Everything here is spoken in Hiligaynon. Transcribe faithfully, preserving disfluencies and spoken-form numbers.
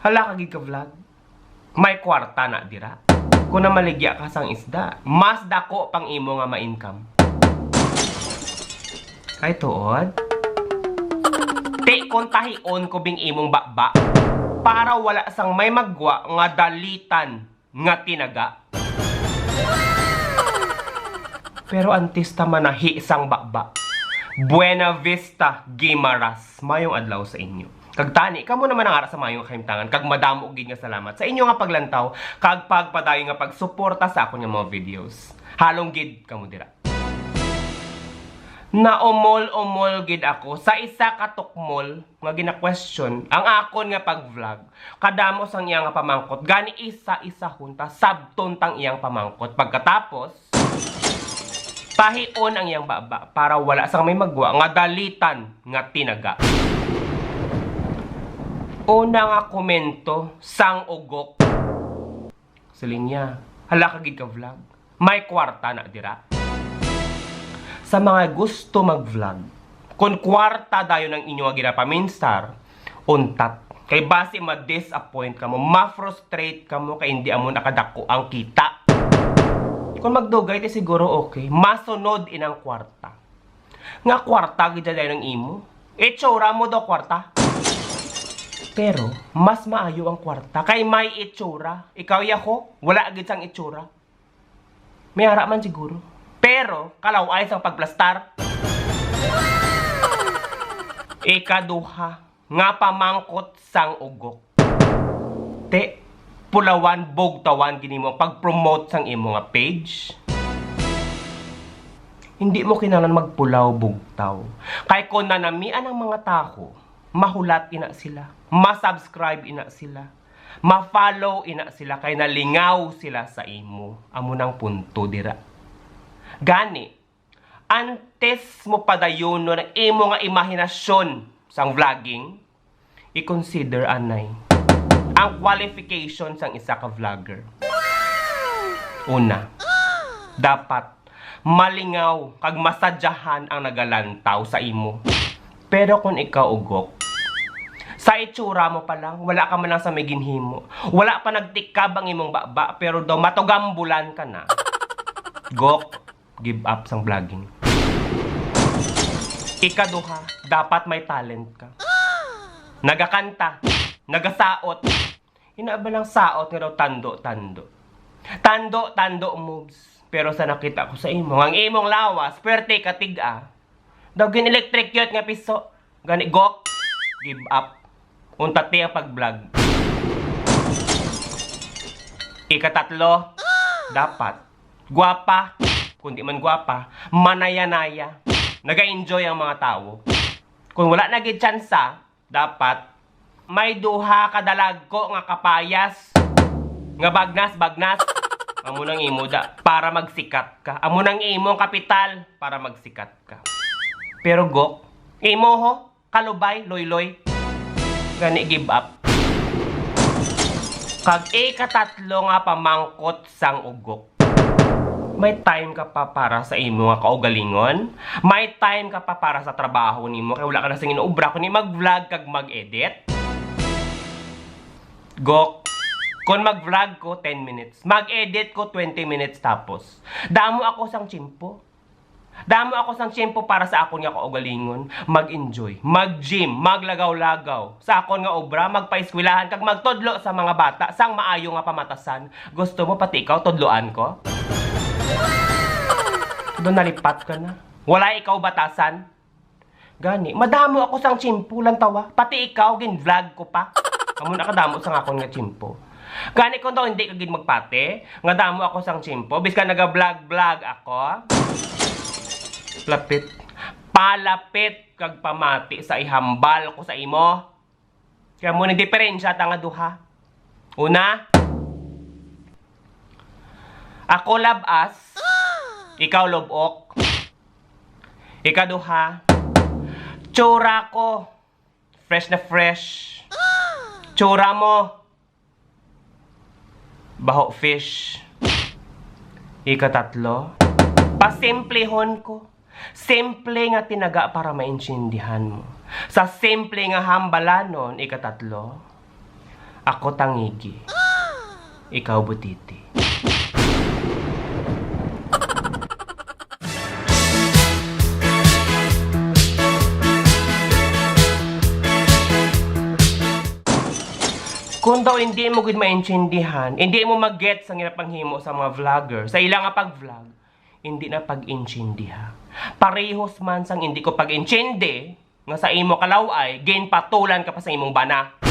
Hala ka gid ka vlog. May kwarta na dira. Kung namaligya ka sang isda, mas dako pang imo nga ma-income. Ay, tuod? Ti, kung tahion ko bing imong baba, para wala sang may maggwa nga dalitan nga tinaga. Pero antes ta manahi sang baba, Buena Vista, Guimaras, mayong adlaw sa inyo. Kag tani, kamo naman ang ara sa mayong kahimtangan, kag madamo gid nga salamat sa inyo nga paglantaw kag pagpadayon nga pagsuporta sa akon nga mga videos. Halong gid kamo dira. Naumol-umol gid ako sa isa ka tukmol nga gina-question ang akon nga pag-vlog. Kadamo sang iya nga pamangkot, gani isa-isahon ta, sabton tang iyang pamangkot. Pagkatapos, tahion ang iyang baba para wala sang may maggwa nga dalitan nga tinaga. Una nga komento, sang ugok. Siling niya, "Hala ka gid ka vlog. May kwarta na dira." Sa mga gusto mag-vlog, kung kwarta dayon ang inyo nga ginapaminsar, untat. Kay basi ma-disappoint kamo, ma-frustrate kamo kay hindi amo nakadako ang kita. Kung magdugay, ti siguro okay. Masunod inang kwarta. Nga kwarta gid dayon ang imo. Itsura mo daw kwarta. Pero mas maayo ang kwarta kay may itsura. Ikaw, Yako, wala gid sang itsura. May ara man siguro. Pero kalaw-ay sang pagplastar. Ikaduha nga pamangkot sang ugok. Te, pulawan, bugtawan gid nimo ang pag-promote sang imo nga page. Hindi mo kinahanglan magpulaw, bugtaw. Kay kung nanamian ang mga tawo, mahulat ina sila, ma-subscribe ina sila, ma-follow ina sila, kay nalingaw sila sa imo. Amo nang punto dira. Gani, antes mo padayonon ang imo nga imahinasyon sang vlogging, i-consider anay ang qualification sang isa ka vlogger. Una, dapat malingaw kag masadyahan ang nagalantaw sa imo. Pero kung ikaw ugok, sa itsura mo pa lang, wala ka man lang sa may ginhimo. Wala pa nagtikab ang imong baba, pero daw matugambulan ka na. Gok, give up sang vlogging. Ikaduha, dapat may talent ka. Nagakanta, nagasaot. Ina ba lang saot nga daw tando-tando? Tando-tando moves. Pero sa nakita ko sa imo, ang imong lawas, pwerte ka tiga. Daw gin-electrocute nga piso. Gani, gok, give up. Untat ang pag-vlog. Ikatatlo, dapat gwapa. Kung di man gwapa, manaya-naya. Naga-enjoy ang mga tawo. Kung wala na gid tsansa, dapat may duha ka dalagko nga kapayas nga bagnas-bagnas. Amo nang imo da para magsikat ka. Amo nang imong kapital para magsikat ka. Pero gok, imo ho, kalubay, loy-loy. Gani, give up. Kag ikatatlo nga pamangkot sang ugok. May time ka pa para sa imo nga kaugalingon? May time ka pa para sa trabaho nimo kay wala ka na sing inobra kundi mag-vlog kag mag-edit? Gok, kon mag-vlog ko, ten minutes. Mag-edit ko, twenty minutes tapos. Damo ako sang tiyempo. Damo ako sang tiyempo para sa akon nga kaugalingon, mag-enjoy, mag-gym, maglagaw-lagaw. Sa akon nga obra, magpaeskwelahan kag magtudlo sa mga bata sang maayo nga pamatasan. Gusto mo pati ikaw tudloan ko? Do nalipat ka na. Wala ikaw batasan. Gani, madamo ako sang tiyempo lang tawa. Pati ikaw, gin-vlog ko pa. Amo na kadamo sang akon nga tiyempo. Gani kung daw hindi ka gid magpati, nga damo ako sang tiyempo, biskan naga-vlog-vlog ako. Lapit. Palapit kag pamati sa ihambal ko sa imo. Kaya mo nagdiperensya ta nga duha. Una, ako labas, ikaw lubok. Ikaduha, tsura ko, fresh na fresh. Tsura mo, baho fish. Ikatatlo, pasimplihon ko. Simple nga tinaga para maintindihan mo. Sa simple nga hambalanon, ikatatlo, Ako tangigi. Ikaw butiti. Kung daw hindi mo gid maintindihan, hindi mo mag-get sa ginapahimo sa mga vlogger, sa ila nga pag-vlog, hindi na pag-intindiha. Parehos man sang hindi ko pag-intindi nga sa imo kalaw-ay, ginpatulan ka pa sa imong bana.